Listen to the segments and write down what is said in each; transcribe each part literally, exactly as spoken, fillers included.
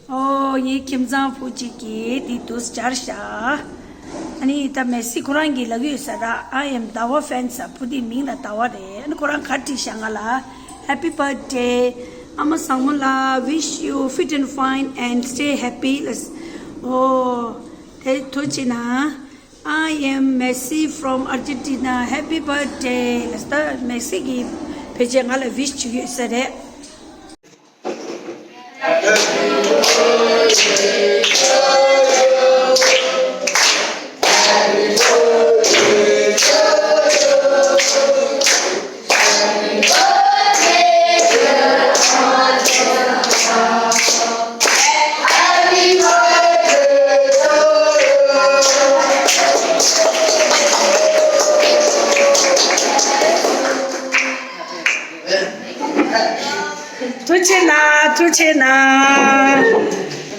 ཨོ་ངའི་ཁྱིམ་ཚང་བུ་གཅིག་གིས་འདི་དུས་སྦྱར་བཞག་ཨ་ནི་ད་མེ་སི་ཁོ་རང་གིས་ལབ་ཀྱི་ཡོད་ས་ར། I am Dawa fan ཟེར། བུ་དེའི་མིང་ལ་ཟླ་བ་རེད། ཨ་ནི་ཁོ་རང་ག་རེ་བྲིས་བཞག་ང་ལ། Happy birthday ཨ་མ་བཟང་མོ་ལགས། Wish you fit and fine and stay happy ལ། ཨོ་དེ་ཐུགས་རྗེ་གནང་། I am Messi from Argentina. Happy birthday ལ། ད་མེ་སི་གིས་ཕལ་ཆེར་ང་ལ་ཝིཤ་བྱེད་ཀྱི་ཡོད་ས་རེད། ཐུགས་རྗེ་གནང་། ཐུགས་རྗེ་གནང་།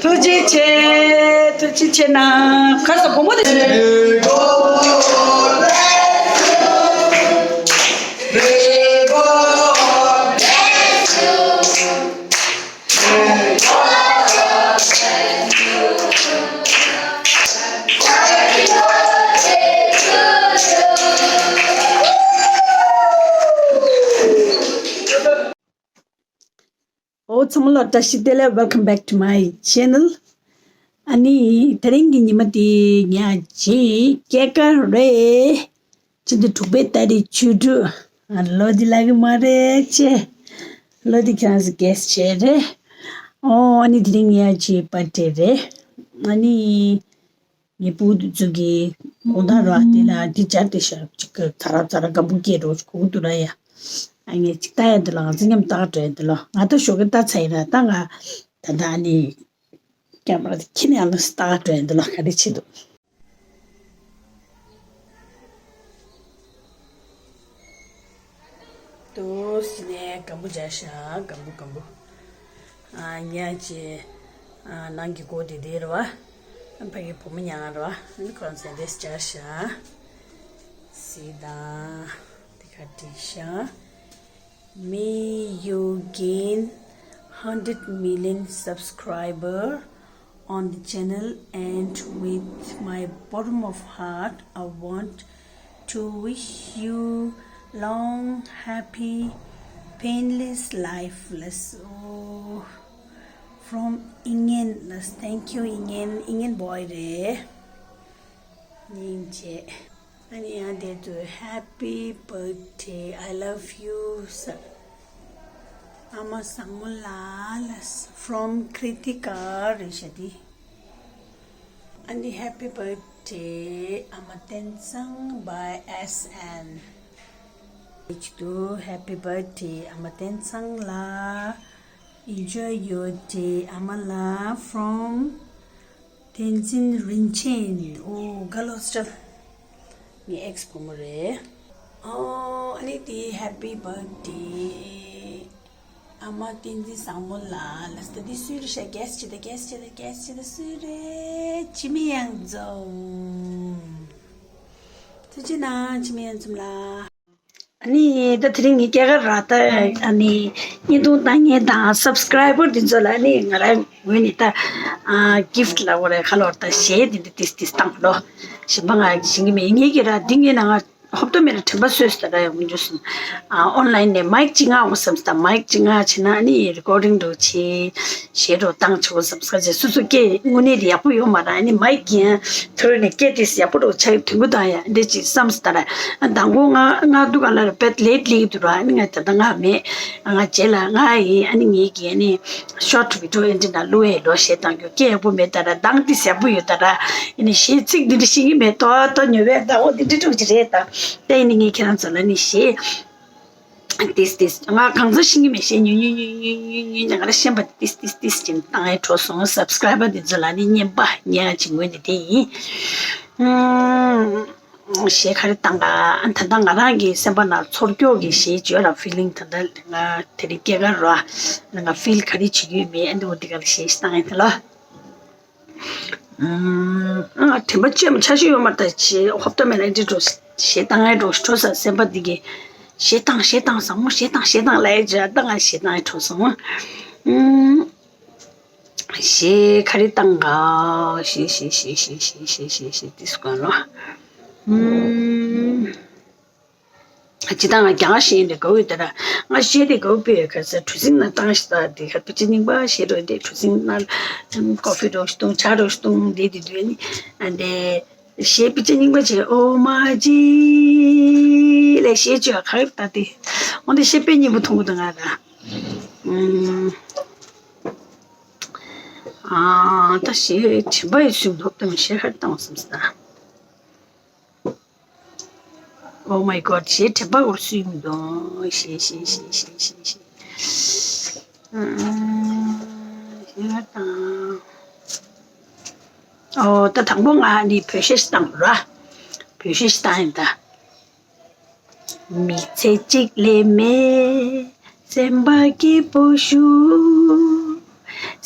ཐུགས་རྗེ་ཆེ། ཐུགས་རྗེ་ཆེ་གནང་། ཁ་ས་གོང་པོ་དེ། ཨོ་ཚང་མ་ལ་བཀྲ་ཤིས་བདེ་ལེགས། Welcome back to my channel. ཨ་ནི་དེ་རིང་གི་ཉི་མ་དེ་ངས་ཅིག་སྐྱེས་སྐར་རེད། ཕྱི་ཟླ་དྲུག་པའི་ཏ་རིག་བཅུ་དྲུག་ཨ། ལོ་འདི་ལབ་ཀྱི་མ་རེད་ཅེ། ལོ་འདི་ཁྱེད་རང་ཚོ་གེ་སི་བྱས་རེད། ཨོ་ཨ་ནི་དེ་རིང་ངའི་ཅིག་པར་ཌེ་རེད། ཨ་ནི་ངའི་སྤུ་གུ་དེ་ཚོ་གི་དགོང་དག་ར་དེ་ལ་དེ་སྦྱར་ཏེ་ཤར་ཅིག་གི་ཚ་ར་ཚ་ར་སྒམ་པོ་སྐྱེས་འགྲོ་གོ་གི་འདུག་ར་ཡ། ཨ་ངས་ཅིག་ལྟ་ཡ་འདི་ལ་ང་ཚོ་མཉམ་ལྟ་འགྲོ་ཡ་འདི་ལ་ང་ད་ཞོགས་ཀས་ལྟ་ཚར་ཡིན་ར། ད་ང་ད་ད་ཨ་ནི་ཀེམ་ར་དེ་ཁྱེར་ནས་ཨ་ལ་ལྟ་འགྲོ་ཡ་འདི་ལ་ག་རེ་བྱེད་འདུག་དུ་སི་ནས་སྒམ་པོ་སྦྱར་ཤག་སྒམ་པོ་སྒམ་པོ། ཨ་ཉག་ཅེ། ཨ་ནང་གི་སྒོ་དེ་དེ་རེད་བ། ཨ་ཕ་གི་བུ་མོ་ཉག་རེད་བ། ཨ་ནི་ཁོ་རང་ཚོས་འདི་སྦྱར་ཤག་སི་དང་། དེ་ཁ་བྲིས་ཤག May you gain hundred million subscriber on the channel, and with my bottom of heart, I want to wish you long, happy, painless life. Let's, oh, from Ingen. Let's, thank you, Ingen. Ingen boy རེད། སྙིང་རྗེ། ཨ་ནི་ཡང་དེ་དུས་Happy birthday, I love you ཟེར། ཨ་མ་བཟང་མོ་ལགས་ལ། From Kritika རེད་ཤག་དེ། ཨ་ནི་Happy birthday ཨ་མ་བསྟན་བཟང by S N། ཅིག་ཏུ། Happy birthday ཨ་མ་བསྟན་བཟང་ལགས། Enjoy your day ཨ་མ་ལགས། From བསྟན་འཛིན་རིན་ཆེན། ཨོ་ག་ལོ་སི་ཊལ། ངའི་ཨེག་སི་བུ་མོ་རེད། ཨོ་ཨ་ནི་དེ་Happy birthday ཨ་མ་བསྟན་འཛིན་བཟང་མོ་ལགས་ལ། ད་དེ་སུའི་རེད་ཤག་གེ་སི་བྱེད་དང་། གེ་སི་བྱེད་དང་། གེ་སི་བྱེད་དང་། སུའི་རེད། འཆི་མེད་གཡང་འཛོམས། ཐུགས་རྗེ་གནང་། འཆི་མེད་གཡང་འཛོམས་ལགས། ཨ་ནི་ད་དེ་རིང་ངའི་སྐྱེས་སྐར་ར། ད་ཨ་ནི་བརྙན་ཐུང་ལྟ་མཁན་དང་སབ་སི་ཀ་རའི་བར་དེ་ཚོ་ལ་ཨ་ནི་ང་རང་ངོས་ནས་ད་ཨ་གིཕ་ཊི་ལབ་དགོས་རེད། ཁ་ལོར་ད་གཞས་དེ་འདྲ་ཏིས་ཏིས་བཏང་ལོ། གཞན་པ་ང་ཤེས་ཀྱི་མེད། ངེད་ཀྱི་ར་འདི་ངའི་ནང་ང་ཧོབ་ཏོ་མེད་ལ་དྲན་པ་གསོས་སུ་ད་ར་ཡོང་རྒྱུ་སོང་། ཨ་ཨོན་ལ་ཡིན་ནས་མའིག་གཅིག་ང་འོང་བསམ་སྟ། མའིག་གཅིག་ང་བྱེད་ན་ཨ་ནི་རི་ཀོར་ཌིང་འགྲོ་བྱེད། གཞས་འགྲོ་བཏང་ཆོག་བསམ་སྐད་ཆ། སོ་སོ་སྐད་དངོས་གནས་དེ་ཡག་པོ་ཡོད་མ་རེད། ཨ་ནི་མའིག་གིས་ཐོས་ནས་སྐད་དེ་ཡག་པོ་འགྲོ་ཆགས་དུས་འགོ་དང་ཡ་འདི་ཅིག་བསམ་སྟ་ར། མདང་དགོང་ང་ང་འདུག་ག་ལ་ར་བེད་ལེ་ཊི་ལེགས་འདུག་ར། ཨ་ནི་ང་ད་ལྟ་ང་མེད། ང་རྗེས་ལ་ང་ཡི་ཨ་ནི་ངེད་ཀྱི་ཨ་ནི་ཤོར་ཊི་བི་ཌི་ཡོ་ཨེ་འདྲ་ན་བླུག་ཡས་ལོ། གཞས་བཏང་རྒྱུ་སྐད་ཡག་པོ་མེད་ད་ར། གདངས་དེ་ཡག་པོ་ཡོད་ད་ར། ཨ་ནི་གཞས་ཚིག་འདི་འདྲ་ཤེས་ཀྱི་མེད། ཏོ་ཏོ་ཉོ་བས་ད་འོ་འདི་འདྲ་འགྲོ་གི་རེད་ད། དེ་ཨ་ནི་ངས་ཁྱེད་རང་ཚོ་ལ་ནི་གཞས། ཏིས་ཏིས། ང་གང་ཚ་ཤེས་ཀྱི་མེད། གཞས་ཉུ་ཉུ་ཉུ་ཉུ་ཉུ་ཉུ་ཉུ་ང་ལ་ཤེས་པ་ཏིས་ཏིས་ཏིས་ཅན་བཏང་ཡས་འགྲོ་སོང་། སབ་སི་ཀ་རའི་བར་དེ་ཚོ་ལ་ནི་བརྙན་པ་ཉན་ཅིག་ངོས་ནས་དེ་ཡིན། ཨུམ། གཞས་ག་རེ་བཏང་ག་ཨ། ད་ལྟ་ང་རང་གི་སེམས་པ་ནང་ཚོར་སྐྱོ་གི་གཞས་བརྗོད་ལ་ཕི་ལིང་། ད་ལྟ་ང་དེ་རིང་སྐྱེས་སྐར་རོ། ང་ཕིལ་ག་རེ་བྱེད་ཀྱི་ཡོད་མེད་ཨ་འདི་འོ་འདི་ག་ལ་གཞས་ཤིག་བཏང་ཡིན་ད་ལོ། ཨ་དྲན་པ་ཅི་ཡང་ཆ་ཤས་ཡོད་མ་རེད་ད། ཅི་ཧོབ་ཏོ་མེད་ལ་འདི་འགྲོ་གཞས་བཏང་ཡས་འགྲོ་འགྲོ་ས་སེམས་པ་འདི་གི་ གཞས་བཏང་གཞས་བཏང་བཟང་མོ་གཞས་བཏང་གཞས་བཏང་ལབ་ཡ་ཅིག་ད་ང་གཞས་བཏང་ཡ་འཕྲོ་སོང་། ཨུམ། གཞས་ག་རེ་བཏང་ག་གཞས་གཞས་དེ་སུ་ག་ལོ། ཨུམ། ཇི་ལྟར་ང་རྒྱ་གར་གཞས་འདི་དགའ་བོ་ཡོད་དེ་ར། ང་གཞས་འདི་དགའ་བོ་དཔེ་ཡོད་ག་ས་གྲུ་གཟིངས་ན་བཏང་ཞིག་ད་འདི་ཁ་ཐུག་ཅི་རྙིང་པ་གཞས་རོ་འདི་གྲུ་གཟིངས་ན་ཀོ་ཕི་འགྲོ་ཞིག་བཏུང་ཇ་འགྲོ་ཞིག་བཏུང་འདི་འདི་འདི་ནི་ཨ་འདི་གཞས་དཔེ་ཅི་རྙིང་པ་བྱས་ཨོ་མ་ཇི་ལས་གཞས་བཅོས་ག་རེ་ད་འདི་འོ་འདི་གཞས་དཔེ་སྙན་པོ་མཐོང་གི་འདུག་ང་ད་ཨུམ། ཨ་ད་གཞས་དྲན་པ་ཡོད་ཚུལ་མདོག་ལྟ་མི་གཞས་ཁ་རེ་བཏང་བ་བསམ་སོང་ད། Oh my god གཞས་དྲན་པ་འོར་སུས་མི་འདུག་གཞས་གཞས་གཞས་གཞས་གཞས་གཞས། ཨོ་ད་དང་པོ་ང་ནི་བོད་གཞས་ཤིག་བཏང་ར། བོད་གཞས་ཤིག་བཏང་ཡིན་ད། མི་ཚེ་གཅིག་ལས་མེད། སེམས་པ་སྐྱིད་པོ་ཞུ།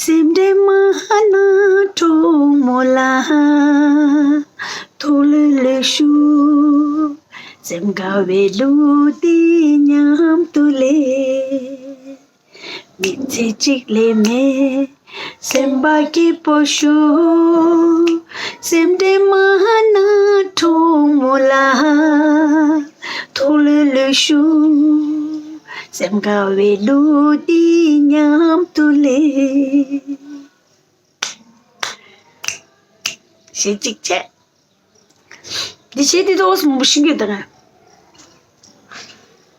སེམས་ཁྲལ་མ་གནང་གྲོགས་མོ་ལ། ཐུགས་ལྷོད་ལྷོད་ཞུ། སེམས་དགའ་བའི་གླུ་འདི་མཉམ་དུ་ལེན། མི་ཚེ་གཅིག་ལས་མེད། སེམས་པ་སྐྱིད་པོ་ཞུ། སེམས་ཁྲལ་མ་གནང་གྲོགས་མོ་ལ། ཐུགས་ལྷོད་ལྷོད་ཞུ། སེམས་དགའ་བའི་གླུ་འདི་མཉམ་དུ་ལེན། གཞས་གཅིག་བྱས། འདི་བྱས་འདི་ཏོག་ཙམ་མང་པོ་ཤེས་ཀྱི་ཡོད་ད་ང་།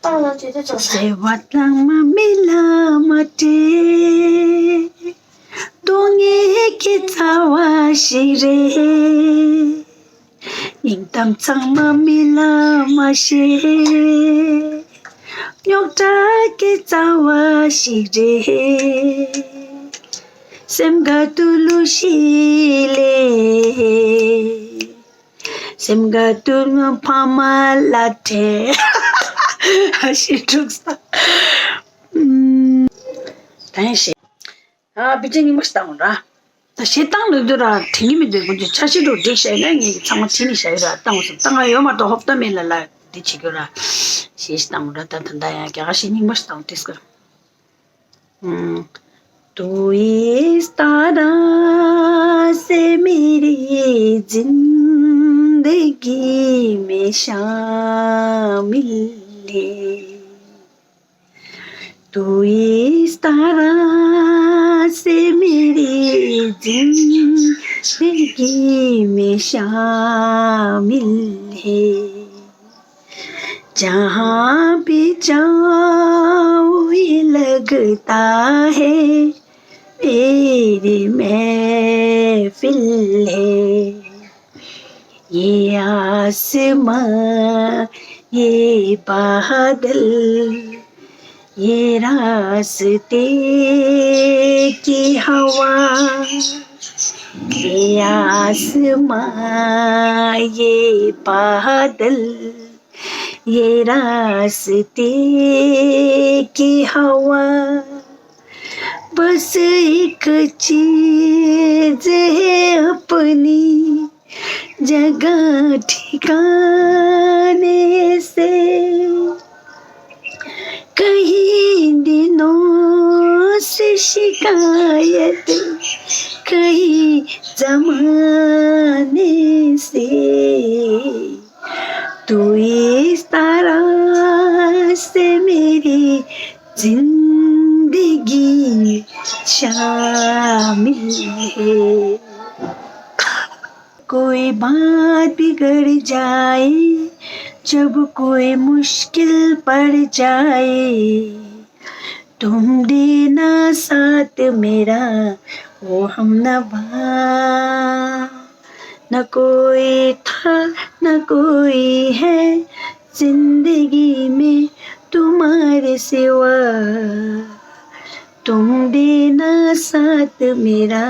བརྩེ་བ་གཙང་མ་རྨི་ལམ་མ་སྤྲད། སྡུག་བསྔལ་གྱི་རྩ་བ་ཞིག་རེད། སྙིང་གཏམ་གཙང་མ་རྨི་ལམ་མ་བཤད། རྙོག་དྲ་གི་རྩ་བ་ཞིག་རེད། སེམས་དགའ་དུ་གླུ་ཞིག་ལེན། སེམས་དགའ་དུ་ངོ་ཕ་མ་ལ་སྤྲད། ཞེས་དྲུག་ས། ད་ཡང་ཞེས། ཨ་དཔེ་ཆ་རྙིང་པ་ཞིག་བཏང་ར། ད་གཞས་བཏང་ལོས་འདུག་ར་དྲན་གྱི་མི་འདུག་ཁོང་ཚོས་འཆར་གཞི་འདྲ་བསྒྲིགས་བཞག་ཡིན་ན་ངས་ཀྱི་ཚང་མ་བྲིས་ནས་བཞག་ཡོད་ར་བཏང་བ་སོང་བཏང་ང་ཡོད་མ་གཏོགས་ཧོབ་ཏ་མེད་ལ་ལ་འདི་བྱེད་དགོས་ར། གཞས་ཞིག་བཏང་ར་ད་ད་ལྟ་ཡང་རྒྱ་གར་གཞས་རྙིང་པ་ཞིག་བཏང་དུས་སྐབས། तू इस तरह से मेरी जिंदगी में शामिल है। तू इस तरह से मेरी जिंदगी में शामिल है। जहाँ भी जाऊँ ये लगता है मेरी महफिल है। ये आसमां, ये बादल, ये रास्ते की हवा। ये आसमां, ये बादल, ये रास्ते की हवा। बस एक चीज है अपनी जगह ठिकाने से, कहीं दिनों से शिकायत, कहीं जमाने से। तू इस तरह से मेरी जिंदगी में शामिल है। कोई बात बिगड़ जाए, जब कोई मुश्किल पड़ जाए, तुम देना साथ मेरा, ओ हमनवा। न कोई था, न कोई है, जिंदगी में तुम्हारे सिवा। तुम देना साथ मेरा,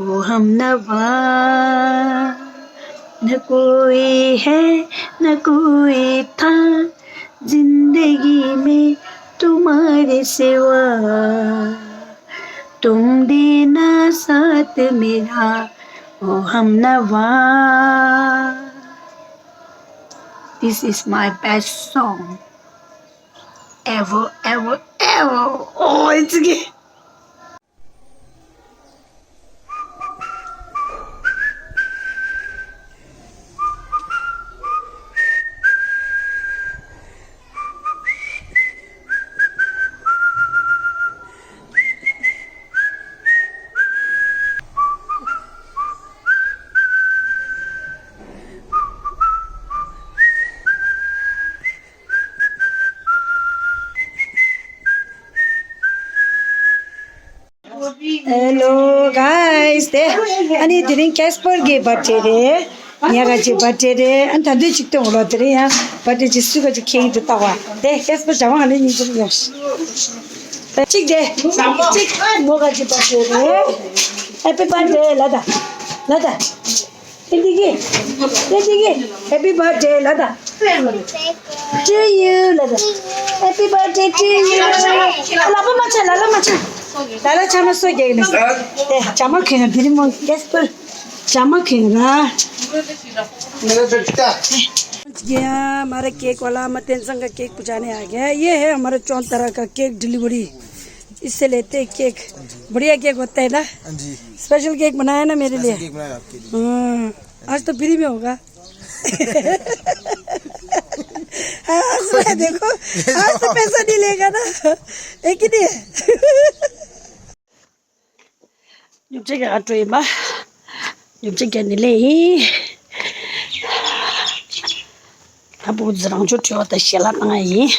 ओ हमनवा। न कोई है, न कोई था, जिंदगी में तुम्हारे सिवा। तुम देना साथ मेरा, ओ हमनवा। This is my best song. Evo, evo, evo. Oh, it's okay. Hello guys, དེ་ཨ་ནི་དེ་རིང་ཀེས་པར་གྱི་བར་ཐི་ཌེ་རེད། ཉག་ག་ཅིག་བར་ཐི་ཌེ་རེད། ཨ་ནི་ད་དུས་གཅིག་སྟོན་འོ་ལོ་དེ་རིང་ཡང་བར་ཐི་ཌེ་ཅིག་སུ་ག་ཅིག་ཁེག་དེ་བཏགས་པ། དེ་ཀེས་པར་བྱ་བ་ང་ལ་སྙིང་རྗེ་ཡོད། གཅིག་དེ་གཅིག་མོ་ག་ཅིག་བར་ཐི་ཌེ་རེད། Happy birthday ལ་ད་ལ་ད། ཨེ་འདི་གི་ཨེ་འདི་གི Happy birthday ལ་ད། To you ལ་ད། Happy birthday to you. ལ་པ་མ་ཆ་ལ་ལ་མ་ཆ། ལ་ལ་ཆ་མ་སོ་རྒྱག་ནས། དེ་བྱ་མ་གོན་དེ་རིང་མོ་ཀེས་པར་བྱ་མ་གོན་ར། ये हमारा केक वाला, हम टेंशन का केक पहुंचाने आ गया है। ये है हमारा चौन तरह का केक डिलीवरी। इससे लेते हैं केक। बढ़िया केक होता है ना? हाँ जी। स्पेशल केक बनाया ना मेरे स्पेशल लिए? केक बनाया आपके लिए। हाँ, आज तो फ्री में होगा। हाँ, हंस रहा है, देखो। आज तो पैसा नहीं लेगा ना। है कि नहीं? ཉོ་ཆ་ག་སྤྲོ་ཡིན་པ། ཉོ་ཆ་ག་ནི་ལེ་ཡིན། ད་བུ་ཛི་རང་ཆོ་ཁྲོ་བ་ད་ཞལ་ལག་བཏང་ཡ་ཡིན།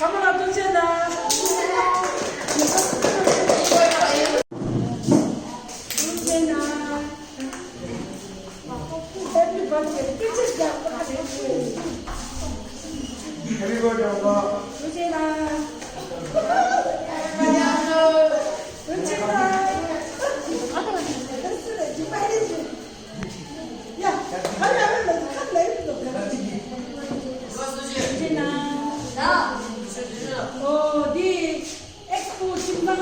ཚང་མ་ལ་ཐུགས་རྗེ་གནང་། ཐུགས་རྗེ་གནང་། Happy birthday. Happy birthday. ཐུགས་རྗེ་གནང་། ཐུགས་རྗེ་གནང་། ཨོ་འདི་ཨེགས་པོ་ཁྱིམ་ཚང་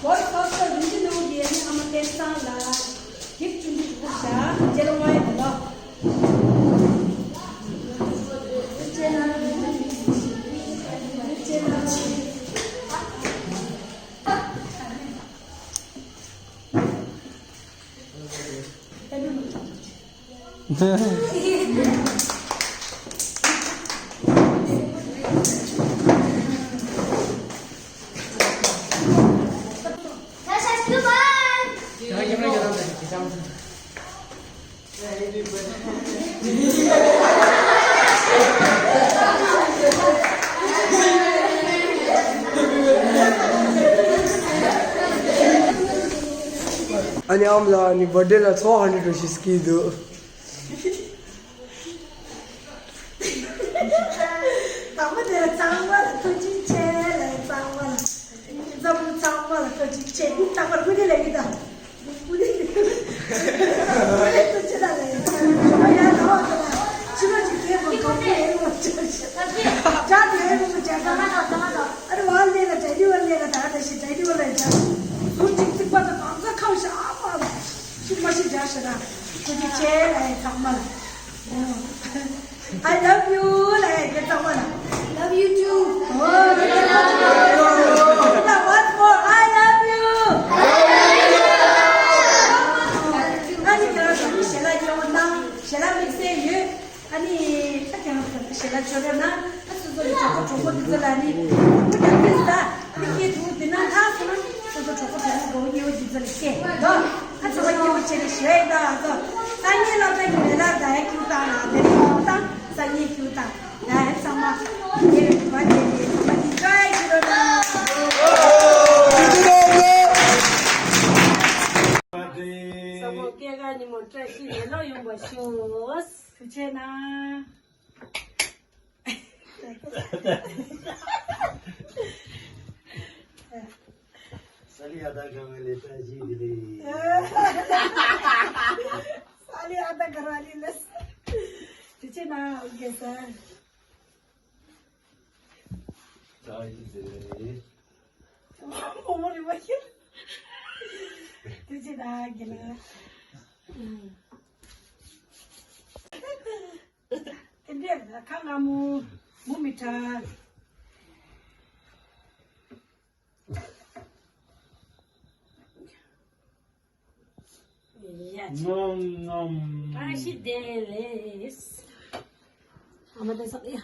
བོད་ས་ས་རིན་ཆེན་ནོར་བུ་ཡིན། ཨ་མ་བསྟན་བཟང་ལ་གིབ་ཆུང་ཆུང་ཞིག་བཞག་རྗེས་ལ་དབང་ཡོད་དོ། ཨ་ནི་ཨམ་ལགས་ཨ་ནི་བར་ཌེ་ལ་ཚོགས་ཧ་ནི་འགྲོ་ཞིག་སྐྱིད་འདུག་དང་པོ་དེ་ལ་གཙང་མ་ལ་ཐུགས་རྗེ་ཆེ་ལ་གཙང་མ་ལ། འཛམ་བུ་གཙང་མ་ལ་ཐུགས་རྗེ་ཆེ། རྟག་པར་ཀུན་ནས་ལེགས་ཀྱི་དང་། ཐུགས་རྗེ་ཆེ་ལ་ཚང་མ་ལ། I love you ལ་ཚང་མ་ལ། Love you too. Once more, I love you. ཨ་ནི་ཁྱེད་རང་ཚོ་ཞལ་ལག་ཡོད་ན་ཞལ་ལག་དམིགས་བསལ་ཡོད། ཨ་ནི་ད་ཁྱེད་རང་ཚོ་ཞལ་ལག་མཆོད་རོགས་གནང་། ཨ་སོ་སོ་ཡི་གྲོགས་པོ་གྲོགས་མོ་འདི་ཚོ་ལ་ནི་ཕྲུ་གུ་རྒྱབ་སྐྱོར་ཟ། ཨ་ནི་སྐྱེས་ཐུབ་འདི་ན་ད་སོང་ན་སོ་སོ་གྲོགས་པོ་གྲོགས་མོ་གོ་བོ་ཉེ་བོ་འདི་ཚོ་ལ་སྐྱེས་དོ། ཨ་ཚང་མ་སྐྱིད་པོ་བྱས་ནས་ཞོལ་ཡིན་ད། ཨ་ཚོ་སང་ཉིན་སློབ་གྲྭ་གི་མེ་ལག་ད་ཡ་ཁྱུ་བཏང་ན་དེ་རིང་ཁྱུ་བཏང་སང་ཉིན་ཁྱུ་བཏང་ད། ཨ་ཚང་མ་ཉེ་བའི་གྲོགས་པོ་བྱས་ནས་ཚང་མ་ཨེན་ཇོའི་བྱེད་རོགས་གནང་། ས་མོ་སྐྱེ་རྒ་ཉི་མ་བཀྲ་ཤིས་ལེ་ལོ་ཡོང་བ་ཤོག་ཐུགས་རྗེ་གནང་། ས་ལི་ཨ་ད་ག་བ་ལེ་བཀྲ་ཤིས་བདེ་ལེགས། ས་ལི་ཨ་ད་ག་ར་ལི་ལེ། ཐུགས་རྗེ་གནང་། ཨོ་ཀེ་སར། བཀྲ་ཤིས་བདེ་ལེགས། མོ་མོ་རི་བ་ཤི། ཐུགས་རྗེ་གནང་། དགེ་ལགས། དེ་འདྲས་ཁ་ང་མོ་མོ་མི་ཁྲ། ཡ་ཅི། ནམ་ནམ། བཀྲ་ཤིས་བདེ་ལེགས། ཨ་མ་དེ་ས་ཡ།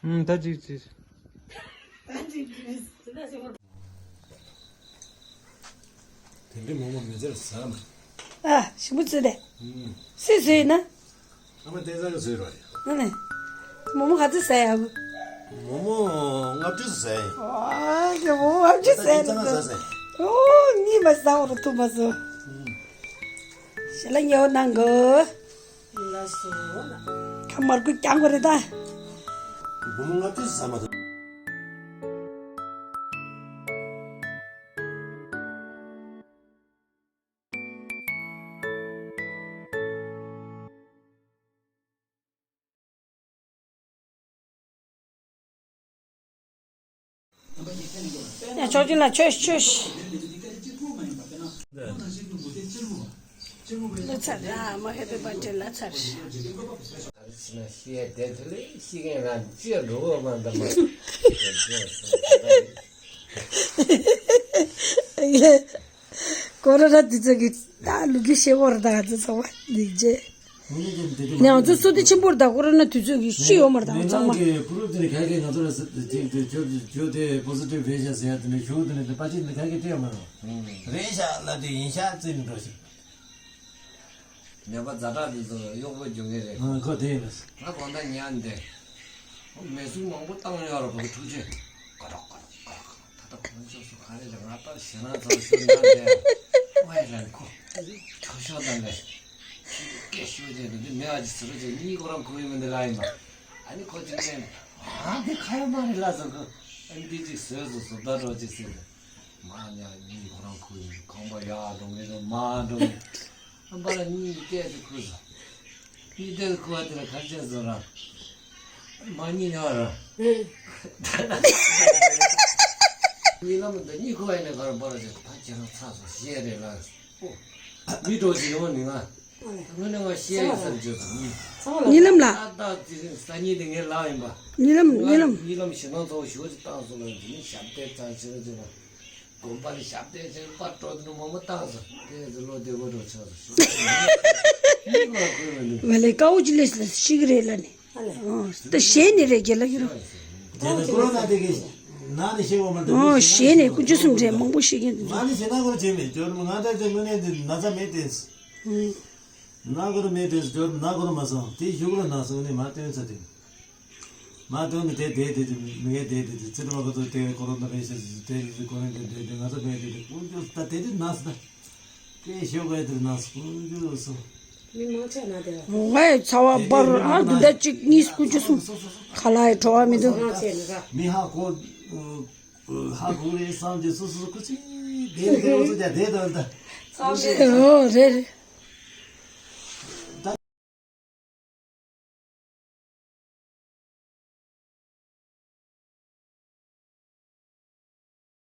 ཨུམ། ད་ཅིག་ཅིག་ད་ཅིག་ཅིག་དེ་འདྲའི་མོག་མོག་མི་ཚེར་ཟ་མ། ཨ། ཞིམ་པོ་བཙོས་ཏེ། ཨུམ། སུས་བཟོས་ཡིན་ན། ཨ་མ་བསྟན་འཛིན་གྱིས་བཟོས་རོགས་ཡ། ཨ་ནི། མོག་མོག་ག་ཚོད་ཟ་ཡ། མོག་མོག་ལྔ་བཅུ་ཟ་ཡ་ཡིན། ཨོ། དེ་མོག་མོག་ལྔ་བཅུ་ཟ་ཡ་ད་ཡིན་ཙང་ཟ་ཟ་ཡ། ཨོ། གཉིས་མ་ཟ་བར་ཐུབ་མ་སོང་། ཨུམ། ཞལ་ལག་ཉེ་བོ་གནང་དགོས། ལགས་སོ། ཁ་མར་ཁུ་རྐྱང་པ་རེད་ད། མོག་མོག་ལྔ་བཅུ་ཟ་མ་ཐུབ། ཡ་ཆོག་ཅིག་ལ་ཆོས་ཆོས། ལ་ཚར་ར་མ་ཧེ་པི་བར་ཐི་ལ་ཚར། ཤི་ན་ཤི་ཡ་དེ་དུ་ལས་ཤི་མཁན་རང་ཅི་འགྲོ་བ་མ་འདམ་མ། ཀོ་རོ་ན་དུས་ཚོད་ཀྱི་ད་ལུག་གི་ཤེས་བོར་ད་ཚོ་ཚོ་བ་ལིག་ཇེ། ནས་ང་ཚོ་བསོད་བདེ་ཆེན་པོར་ད་ཀོ་རོ་ན་དུས་ཚོད་ཀྱི་ཤི་ཡོད་མ་རེད་ད་ཚང་མ། ནང་གི་པུ་རུབ་དེ་ནི་ག་གེ་ང་ཚོ་ལ་ཟེར་ཏེ་ཁྱོད་ཁྱོད་དེ་པོ་སི་ཊིབ་རེད་ཤག་ཟེར་ཡ་དེ་ནི་ཞུ་དེ་ནི་དེ་པ་ཅིག་ནི་ག་གེ་སྤྲད་ཡོད་མ་རེད། རེད་ཤག་ལབ་དུས་ཡིན་ཤག་རྩིས་ནི་འགྲོ་ཞིག་ནད་པ་ཛ་དྲག་འདི་ཚོ་གཡོག་པོ་རྒྱུག་མཁན་རེད། ཨ་ཁོ་དེ་ཡིན་པས། ང་དགོང་དག་ཉལ་འདི། མེ་ཟུར་མང་པོ་བཏང་ཡོད་རེད་ཁོ་གི་ཐུགས་རྗེ། ཀ་རག་ཀ་རག་ཀ་རག་ད་ལྟ་ཁོང་ཚོ་སུ་ག་རེ་རེད་ང་ལྟར་ཞེད་སྣང་ཚ་པོ་ཤོར་ན་འདི། ཝའི་ལན་ཁོ། ཁྱོ་ཤོག་དང་ལས། སྐད་ཤོད་ཅན་དུ་འདི་མེ་ཨ་ཅི་ཟེར་རོ་ཅན་གཉིས་ཁོ་རང་ཁོ་ཡིན་མི་འདི་ལ་ཡིན་པ། ཨ་ནི་ཁོ་ཅིག་ཅན། ཨ་འདི་ཁ་ཡོད་མ་རེད་ལ་ཟེར་ཁོ། ཨ་འདི་ཅིག་བཟོས་སོ་སོ་ད་འགྲོ་ཅིག་ཟེར་ཏེ། མ་ཉག་གཉིས་ཁོ་རང་ཁུ་ཡིན་ཁང་པ་ཡག་འགྲོ་ངེས་རེད་མ་འགྲོ་ངེས། ཨ་པ་ར་གཉིས་སྐད་དུ་ཁུ་ཟ། གཉིས་སྐད་དུ་ཁུ་བ་དེ་ལ་གར་ཅན་ཟོ་ར། མ་གཉིས་ཉག་ར། གཉིས་ལམ་འདི་གཉིས་ཁུ་བ་ཡིན་ན་གར་པ་ར་ཅན་ད་ཁྱེད་རང་ཚ་སོ་ཤེས་རེད་ལ། ཨོ། མི་འགྲོ་ཅི་ཡོང་ནི་ང་། དངོས་གནས་ང་ཤེས་ཡིན་བསམ་བརྗོད་དང་གཉིས། གཉིས་ལམ་ལ། ད་ད་དེ་རིང་སང་ཉིན་དེ་ངའི་ལག་ཡིན་པ། གཉིས་ལམ་གཉིས་ལམ། གཉིས་ལམ་ཞེ་སྣང་ཚ་པོ་ཞེ་པོ་ཅིག་བཏང་སོང་ལ་དེ་ནི་ཞབས་བརྟན་ཙང་ཕྱིར་འཛིན་པ། དགོན་པ་ལ་ཞབས་བརྟན་ཕྱིར་པར་སྤྲོ་དུ་མང་པོ་བཏང་སོང་དེ་ཚོ་བློ་བདེ་པོ་འགྲོ་ཆགས་སོང་ཞེ་པོ་ཅིག་ཡིན་པ་ཁོས་མི་འདུག་ང་ལས་དཀའ་བོ་ཅིག་ལས་ལ་ཤི་གི་རེད་ལ་ནི། ཨ་ལས། ད་ཞེད་ནི་རེད་རྒྱལ་ལ་ཡོད་རོ། དེ་ནི་ཀོ་རོ་ན་དེ་གི་ནང་ནས་ཤི་བ་མ་འདུག་ཨོ་ཞེད་ནས་ཀུན་སྤྱོད་གསུམ་རེད་མང་པོ་ཤི་མཁན་འདུག་ང་ནི་ཞེ་ན་ཀོ་རོ་བྱེད་མེད་སྐྱོར་མོ་ང་ད་ཅི་དངོས་གནས་འདི་ན་ཚ་མེད་དེ། ཨུམ། ན་ཀོ་རོ་མེད་དེ་སྐྱོར་མོ་ན་ཀོ་རོ་མ་སོང་དེ་ཞུ་ཀོ་རོ་ན་སོང་ནི་མ་སྟོན་ཚ་དེ། མ་སྟོན་ནི་དེ་དེ་དེ་དེ་མི་ངན་དེ་དེ་དེ་ཚེ་དྲི་མ་ཁོ་ཚོ་དེ་ཀོ་རོ་ན་རེད་ཤེས་སི་དེ་རེད་ཀོ་རོ་ན་དེ་དེ་ང་ཚོ་མེད་དེ་དེ་ཀུན་སྤྱོད་ད་དེ་དེ་ན་སི་ད། སྐད་ཤོད་དགོས་དེར་ན་སྐུ་མཇུག་སོ། མི་མང་ཆེ་ན་དེ་ལ། ངའི་ཚ་བ་འབར་ཨ་འདི་འདྲ་གཅིག་གཉིས་སྐུ་མཇུག་གསུམ་ཁ་ལག་ཡི་བྲོ་བ་མི་འདུག་མང་ཆེ་ནི་ག་མི་ཧ་གོ། ཧ་གོ་རེད་བསམ་གྱི་སོ་སོ་སྐུ་ཅི་དེ་རེད་དེ་འོ་ཚོ་ཀྱང་དེ་དང་ད། ཚང་ཞེས། ཨོ་རེད་རེད།